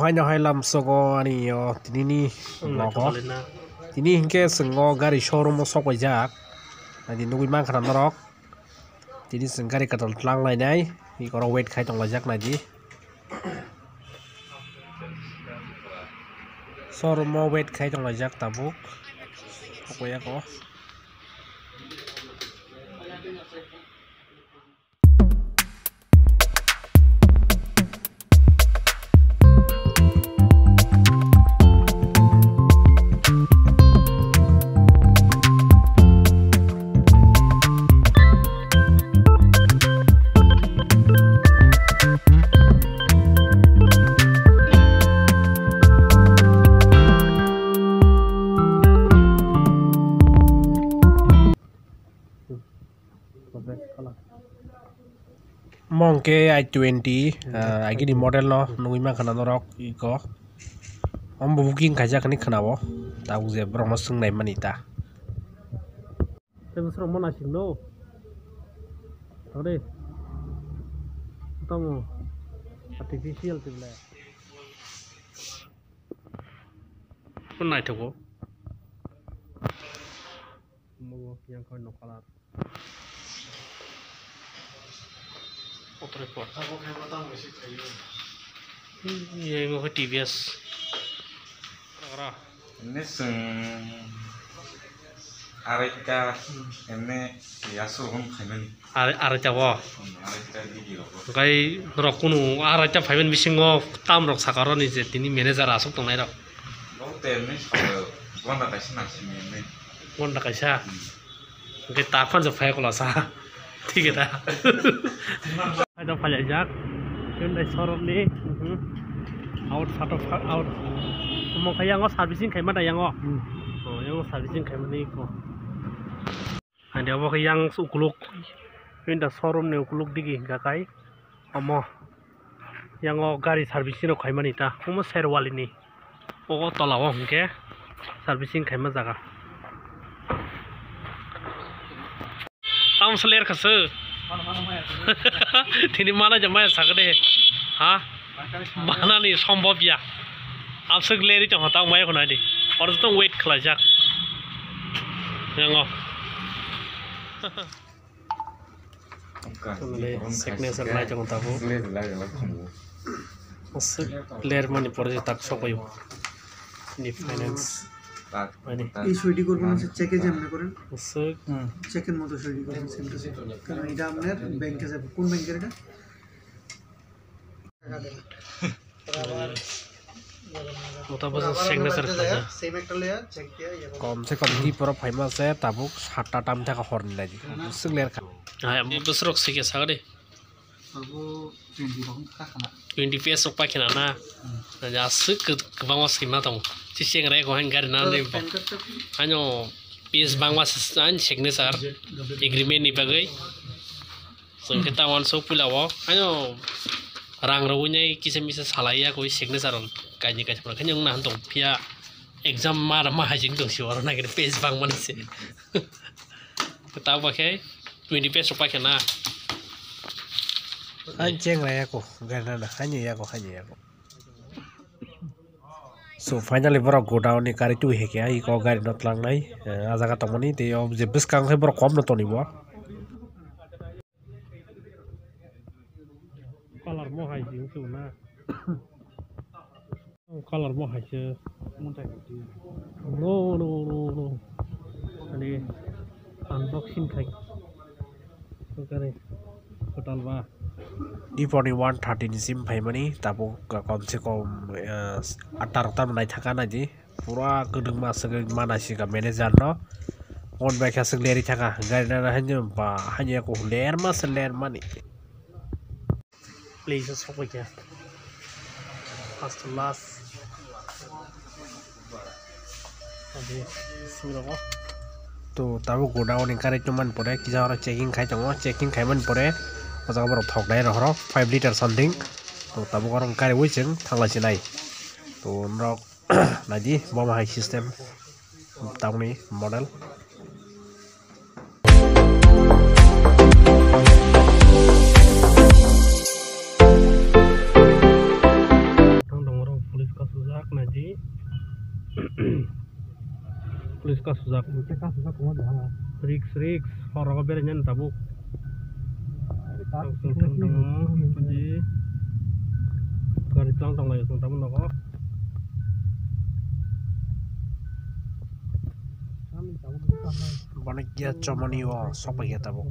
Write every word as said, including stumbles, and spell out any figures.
Haino hai lamsogo ani o tinini nogo. Tini hinkhe chwng o gari showroom o sok paijak. Naidi nugui mankha na norok. Tini chwng gari kwtal tlang lainai. Ikorok wait khai tong laijak naidi. Showroom o wait khai tong laijak tabuk. Sok paijak o. Omo hwnkhe i twenty, ah, agini model no nugui mankha na norok iko. Omo bo booking khaijak hinwi khwnao, tabuk je borok no swngnai mani ta. Tei bwswk rok mo naising no. Thangdi. Tamo artificial tibla. Naithogo. Omo yang khe no colour. Otre por. Yang khe T V S. Ora. Ini seng araita ini ya suruh kaiman. Ar-, araita bo. Hmm, araita di di rok. Hwnkhe norok kunu araita phaiman bisingo tam rok saka roni je tini manager aswk tongnai rok. Bo tel ni sabo gonda kaisa nang simi ni. Gonda kaisa. Hmm. Hwnkhe ta phano phai kola sa. Thik da. Hai da phai jak. Hyundai showroom ni. Mhm. Out side of out. Omo khe yango servicing khaima da yango. Hmm. Oh, yango servicing khaima ni ko. Ani obo khe yang ukuluk, Hyundai showroom ni ukuluk digi hingka kai. Omo yang o gari servicing rok khaimani ta, omo Sherwali ni. Ogo tola o hingke servicing khaima jaga. Tamo se ler kha se. Tini mana ja maya sakde. Ha? Banani sombhob ya. Amswk leri tongkha tang maya khwnai di. Oro joto wait khlaijak. Yango. Signature lai tongkha tabuk. Aswk ler mani pore tak sokoi. Ni finance. Mani. এই সইটি করবেন হচ্ছে চেকে যে মনে করেন। Aswk. চেকের মতো সইটি করবেন, সেম টু সেম। কারণ এটা আপনার ব্যাংকে যাবে। কোন ব্যাংকের এটা? Mota bwswk signature khlaijak. Kom se kom di poro phaima se tabuk satta tam thaka horni lagi. Bwswk ler kha. Hai, bwswk rok sikhe sagadi. Twenty page rok paikhe na na. Aswk kwbangma swima tongo. Chengrai ko hain gari na nai bo. Ano page bangma se signature agreement ni bagwi. Chwng khe ta uansuk puila o, haino rang rwui nai kisa misa salai ya koi signature rok kainwi kaisa phano khe wng na tong phiya exam ma ma hai jing tong si oro nai khe page bang mani se. Tabuk khe twenty page rok paikha na. Hai cheng raya ko, gana na, haino ya ko, haino ya ko. So finally borok godown ni gari twi hai khe iko gari no tlangnai, eh, ah jaga tongmani tei o je bwskang khe borok kom no toni bo. Colour mo hai se wngkhe na. Colour mo hai se. No, no, no, no. Ani unboxing khai. Gari kwtal ba. Ipor ni one thirty ni sim phaimani tabuk kom se kom, eh, atar tam naithaka naidi. Pura kwdwkma swgwi mana sika manager no. On bai khe aswk leri thaka gari nana haino ba haino eko lerma se lermani. Please sokoi khe. First to last. Adi simi rogo. To tabuk godown ni gari tongmani pore kisa oro checking khai tongo, checking khaimani pore o jaga borok thok nai rohoro five liter something. To tabuk oro gari wi chwng thanglai sinai. To norok Naidi, bo hai system, tamni model. Kasujak. Risk, risk, hor rogo beraina tabuk. Tabuk chwng thang tongo, buji. Gari chwng tong lai chwng tabuk nogo. Bono giya chomani o sokpaiya tabuk.